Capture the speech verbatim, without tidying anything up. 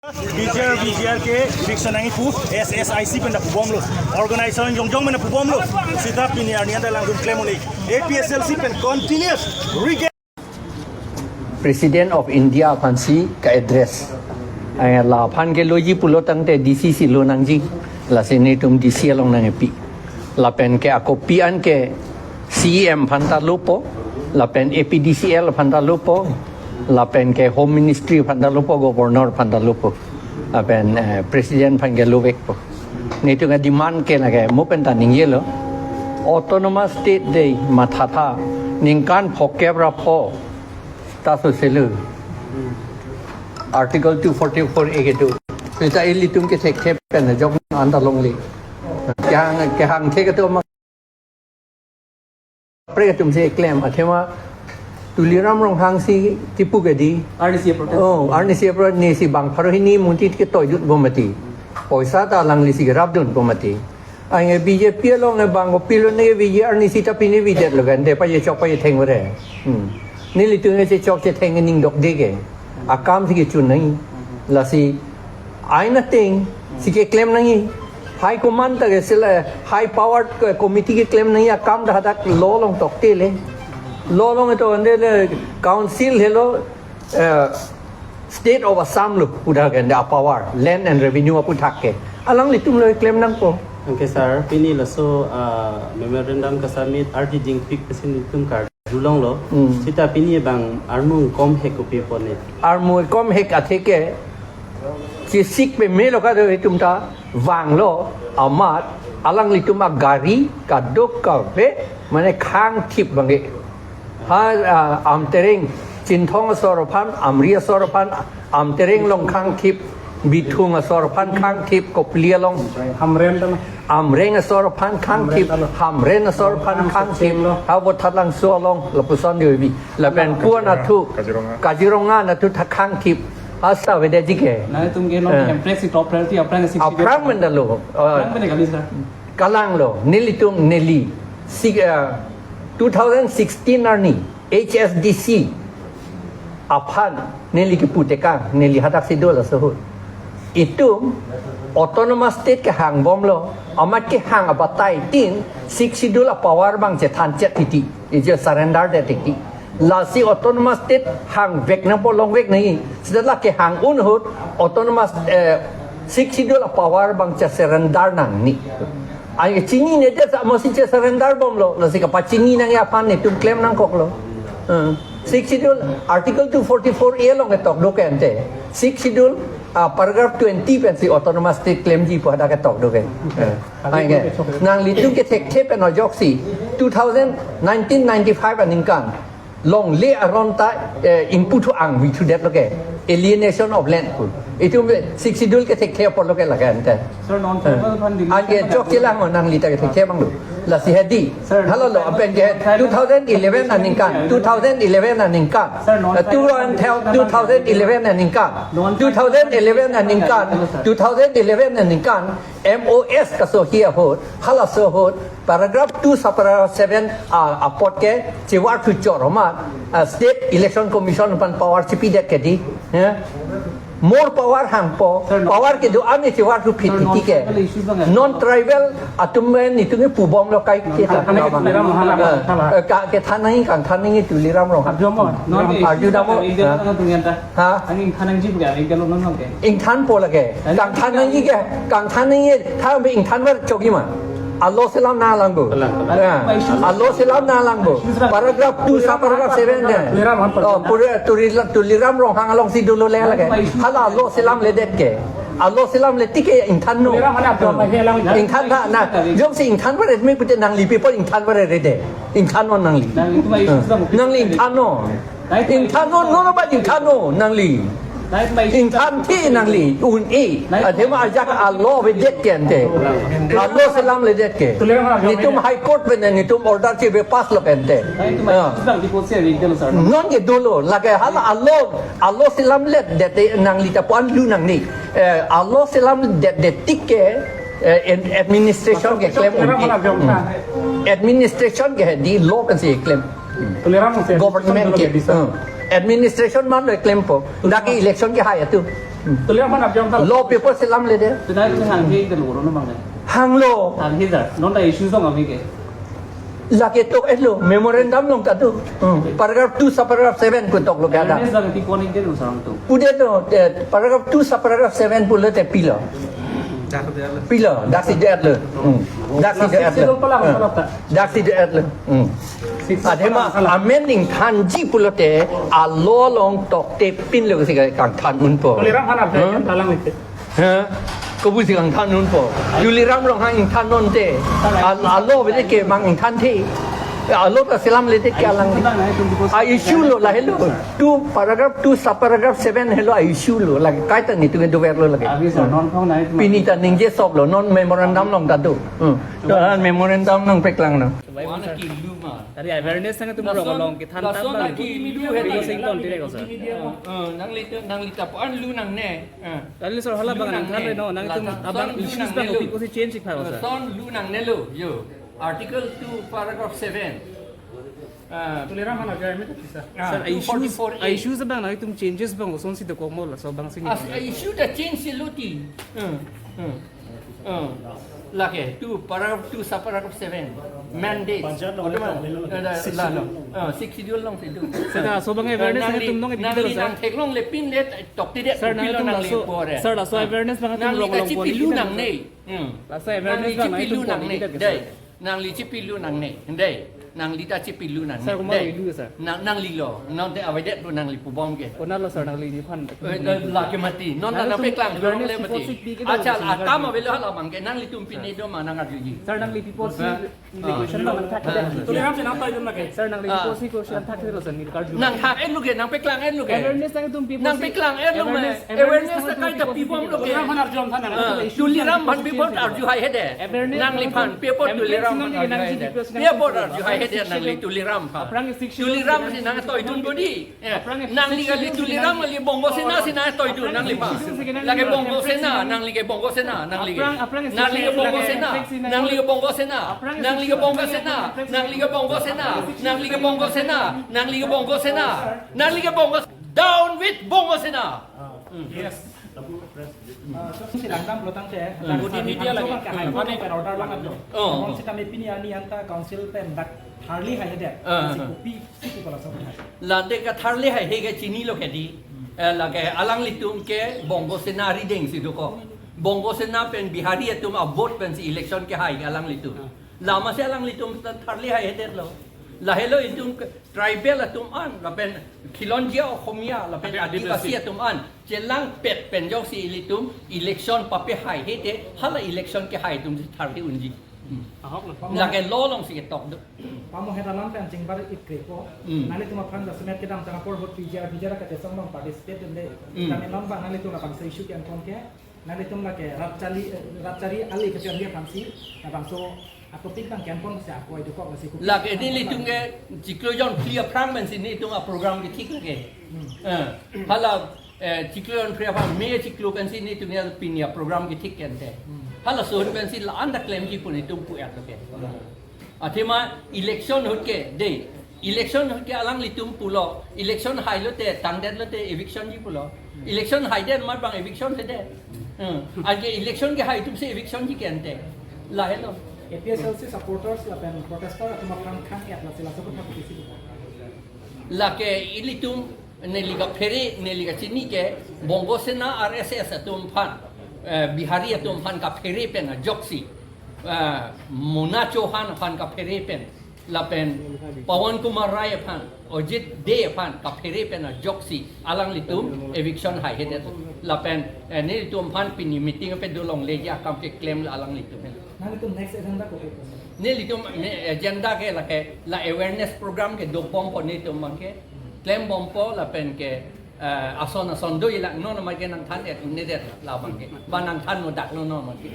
B G R, B G R ke eviction nangji pu S S I C pen ta pubomlo. Organization jongjong pen ta pubomlo. Seta pini arni anta langdun klem un-e. A P H L C pen continuous regain. President of India aphansi ka-address. Ai, laphan ke loji pulo tangte D C si lo nangji. Lasi netum D C along nangpi. Lapen ke akopi an ke C E M aphan ta lopo, lapen A P D C L aphan ta lopo, lapen ke Home Ministry aphan ta lopo, Governor aphan ta lopo, lapen, eh, President aphan ke lovekpo. Netum a-demand ke lake, mo pen ta ningjelo. Autonomous State dei mathatha, ningkan phokep ra pho ta soselo. Article two forty-four A kedo. Seta ilitum ke thekthe pen jok anta longle. Kehang, kehangthe kedo ma pre atum si klem, athema Tuliram Ronghang si kipu ke dei. Arnisi protest. Oh, arnisi protest, nisi bang pharo hini munti ketoidun bom mati. Poisa ta alangli si kerapdun bom mati. Anke B J P along ne bang kopilo ne V G R nisi ta pini videtlo kan, de pachechok pachetheng vare. Hmm. Nelitum ne chechok chetheng ning dokde ke. Akam si kechun nangji. Lasi ain ateng si keklem nangji. High command ta ke sila high powered ko-, committee keklem nangji akam ta hadak law along toktele. Law along ito ande le council helo, eh, State of Assam lo puthak ke ande a-power, land and revenue aputhak ke. Alanglitum lo klem nangpo. Anke sir, pini laso, ah, memorandum ka-submit ardi jingpik pesin itum karjulonglo. Hmm. Seta pini bang armu komhek kopi pone. Armu komhek athe ke chesik pemelo kado itum ta vanglo amat alanglitum agari kadokave mane khangthip bangke. Ha, ah, Amtereng, Chinthong asor aphan, Amri asor aphan, Amtereng along khangthip, Bithung asor aphan khangthip, Kopili along. Hamren tama. Amreng asor aphan khangthip, Hamren tama. Hamren asor aphan Hamren khangthip. Selo. Ha, Vothatlangso along, lapuson devi. Lapen Kaziranga. Kuan athu, Kaziranga. Kaziranga athu tha khangthip. Hasta vede jike. Nangtum ke non Eh. Empress si top priority aphrang si Aphrang mendalo. Eh. Aphrang mende kali, sir. Kalanglo, nelitum neli. Si, eh, two thousand sixteen arni, H S D C aphan neli kipu tekang, neli hadak si do laso ahut. Itum autonomous state kehang bomlo, amat kehang abatai tin, Sixth Schedule a-power bang chethan chet titi, ije surrender det titi. Lasi autonomous state hangvek nangpo, longvek nangji. Seta la kehang un ahut autonomous, eh, Sixth Schedule a-power bang che-surrender nangne. Ai chinine det sa amatsi che-surrender bomlo. Lasi kapachinine nangji aphan netum klem nangkoklo. Eh, Sixth Schedule, Article two forty-four A along ketok do ke ante. Sixth Schedule, ah, paragraph twenty pensi autonomous state klemji pu hadak ketok do ke. Eh, ai ke. Nanglitum kethekthe pen ajoksi two thousand, nineteen ninety-five aningkan longle aron ta, eh, ingpu thu angvi thudetlo ke. Alienation of land pu. Itum Sixth Schedule kethekthe apotlo ke laga ante. Sir, non-tribal aphan deletion Anke chok chila mo nangli ta kethekthe abang do. Lasi hedi. Sir, Hala lo, non-tribal apen ke aphan two thousand eleven aningkan, two thousand eleven aningkan. Sir, non-tribal Eh, two thousand, aphan two thousand eleven aningkan. Non-tribal Two thousand eleven aningkan. Sir. Two thousand eleven aningkan. M O S kasohi ahut, halaso ahut, paragraph two subparagraph seven, ah, apot ke, chivar thu chor amat, ah, State Election Commission aphan power chipidet ke dei, ya. More power hangpo, Sir, no. Power kedo-an chivar thu phit Sir, titi ke. Non-tribal issues bang, ya. Non-tribal atum men netum ke pubomlo kai ke Non-tribal than abang. Tuliram Ronghang Eh, abang. Eh, ka, kethan nangji, kangthan nangji Tuliram Ronghang. Arju mo, non Arju damo. India Ha? Nang tungyan ta. Ha? Ang ingthan nangji bukan, ingthan lo non ke. Ingthanpo lake. Kangthan nangji ke, kangthan nangji, tha be ingthan ver chokji ma. Alo selam nanglang bo. Alang, alang. Ya. Alo selam nanglang bo. Paragraph two sa paragraph seven ke. Tuliram Ronghang. Oh, pura Tuliram, Tuliram Ronghang alongsi dolo le lake. Hala alo selamledet ke. Alo selamle tik ke ingthannon. Tuliram Ronghang alam. Ingthan tha na. Jongsi ingthan ver admit pute nangli people ingthan ver rede. Ingthannon nangli. Nangli itu mah isu sedang. Nangli ingthannon. Ingthannon, non abat ingthannon nangli. Ingthan thi nangli, un-e. Athema ajak alo avedet ke ante. Alo selamledet ke. Netum High Court pen netum order chibe pass lo ke ante. Ah. Non ke dolo, lake hala alo, alo selamledet nangli ta pu-an lu nangne. Eh, alo selamledet tik ke, eh, administration keklem un-e. Hmm. Administration ke dei law pensi keklem. Government ke, eh, administration man lo klempo. Dak election kehai atum. Tuliram aphan arjudun tha. Law paper selamledet. Tonight ni hanghe ke lo no bang ne. Hanglo. Hanghe sir. Non ta issue song ami ke. Lake tok-etlo, memorandum along ta do. Hmm. Paragraph two subparagraph seven pu toklo ke ada. Awareness bang ti konik de lo sarang tu. Pudetlo, eh, paragraph two subparagraph seven pulote pilo. Pilo, daksi det-lo. Hmm. Daksi det-lo. Sixth schedule pala, hmm, pala ta. Daksi det-lo. Hmm. Sixth schedule. Athema pala, pala. Amen ingthanji pulote a-law along tokte pinlo si kangthan unpo. Tuliram aphan arjudun, hmm, tha lang ite. Ha? Kopusi kangthan unpo. Tuliram Ronghang ingthan unte. A, a-law bede ke mang ingthanthe. A-law ta selamledet ke alang. A-issue lo lahelo. Two paragraph two subparagraph seven helo a-issue lo lake. Kaita netum kedoverlo lake. Abi sir, non phong nai. Pini ta ningje soplo, non memorandum along ta do. Hmm. To memorandum nangpaklanglo. Wana ki lu ma. Tari awareness nangtum rong along kethan laso tap nang lang. Ki lu he. People sing ton tire ko sir. Eh, nangli, nangli ta pu-an lu nangne. Eh. Tari sir hala bang nang than lo, nangtum abang issues bang opik kosi change ik pha ko sir. Lason lu nangnelo, yo. Article two, paragraph seven. Ah. Tuliram aphan arjudun, sir. Ah, sir, a-issues, two forty-four A. A-issues bang nangtum changes bang kosonsi dokok mo laso bang sing. As a-issue ta change si lo ti. Hmm, hmm, hmm. Lake two, paragraph two subparagraph seven. Mandate. Budget along. Otoman. Lelo, lelo. Eh, la, sixth la, schedule. Ah, sixth schedule along si do. Sir, laso bang awareness nangli, nangtum nong nangli nang theklongle pinle toktedet. Sir, nangtum nangli laso, pore. Sir, laso awareness bang nangtum nangli rong along kachipilu nangne. Hmm. Laso awareness nangli bang nangtum chipilu nangne. Dei. Nangli chipilu nangne, dei. Nangli ta chipilu nangne, sir, komat dei. Ilu, sir. Nang, nanglilo. Non te avedetlo nangli pubom ke. Konatlo, sir, nangli ni phan. Eh, eh, lake mati. Non nangtum nangpeklang awareness le mati. Before six di ke. Acha, dong, akam sir. Avelo hala bang ke. Nanglitum pine do ma nang arjuji. Sir, nangli people si, ha? Question bang nangthak ke. Tuliram si nangtoidun ma ke. Sir, nangli, ah, people si question thak ke lo, sir, nangli karju. Nangthak-etlo ke, nangpeklang-etlo ke. Awareness nangtum people si. Nangpeklang-etlo ma. Awareness, awareness awareness ta nangtum kaita people pibomlo si. Ke. Tuliram aphan arjudun tha nang. Ah, Tuliram aphan people arju haihedet. Awareness nangli aphan, nangtum people awareness Tuliram aphan nangtum arju haihedet. People arju haihedet nangli Tuliram aphan. Aphrang sixth schedule Tuliram si nangtoidun bodi. Eh, aphrang nangli kali Tuliram kali Bongo Sena si nangtoidun nangliphan. Aphrang lake Bongo Sena, nangli ke Bongo Sena, nangli ke. Aphrang, aphrang nangli ke Bongo Sena, nangli ke Bongo Sena, nangli ke Bongo Sena, nangli ke Bongo Sena, nangli ke Bongo Sena, nangli ke Bongo Sena, nangli ke Bongo, down with Bongo Sena. Ah, yes. Ah, so si langdam lo tangte, hmm, dak bodi media lagi. Kan, hmm, kan order lang ado. Oh. Namun sitame pini arni anta council pen dak tharli haihedet. Ah, si ah. Kopi si kopi pala so. Lake tharli haihe ke chinilo ke dei. Hmm. Eh, lake alanglitum ke Bongo Sena arideng si dokok. Bongo Sena pen Bihari atum a-vote pensi election kehai alanglitum. Ah. Lama si alanglitum tharli haihedetlo. Lahelo itum ke tribal atum an, lapen khilonjia Oxomiya, lapen Adi-, Adivasi Adivasi atum an chelangpet pen jongsi ilitum election papehaihe te, hala election kehai atum si tharli unji. Hmm. Ahok lo. Lake law along si ketok do. Pamohet alam pen chingbar ikre ko. Hmm. Nanglitum aphan jasemet kedamtang apor ahut P G R, P G R kachesong along participate dunde. Hmm. Kami non bang nanglitum labangso issue ke-en pon ke. Nanglitum lake rat chari, eh, rat chari ali kachari aphansi labangso a-topic bang ke-en pon si ako idu kok si ko. Lake nelitum ke chiklo jonphli aphrang pensi nelitum a-program kethik lake. Hmm. Eh, hala, eh, chiklo jonphli aphrang May chiklo pensi nelitum ya pini a-program kethik kente. Hmm. Halaso ahut pensi la-an ta klemji pu nelitum pu-et lake. Hmm. Athema election ahut ke, dei. Election ahut ke alanglitum pulo. Election hailote, tangdetlote, eviction ji pulo. Election haidet amat bang eviction haidet. Hmm. Anke election kehai atum si eviction ji kente. Lahelo. A P H L C supporters lapen protester atum aphan khang-et lasi laso aphan kisi. Lake ilitum neli kaphere, neli kachini ke Bongo Sena R S S atum aphan, eh, Bihari atum aphan kaphere pen ajoksi, eh, Mona Chauhan aphan kaphere pen, lapen Pawan Kumar Rai aphan, Ajit Dey aphan kaphere pen ajoksi alanglitum eviction haihedet. Lapen, eh, nelitum aphan pini meeting ape dolongleji akam keklem alanglitum. Nanglitum next agenda ko? Nelitum, ne, agenda ke lake la awareness program kedobompo nelitum bang ke. Klembompo lapen ke, eh, ason ason do ilak non amat ke nangthan-et nedet labang ke. Ba nangthan-odak non amat ke.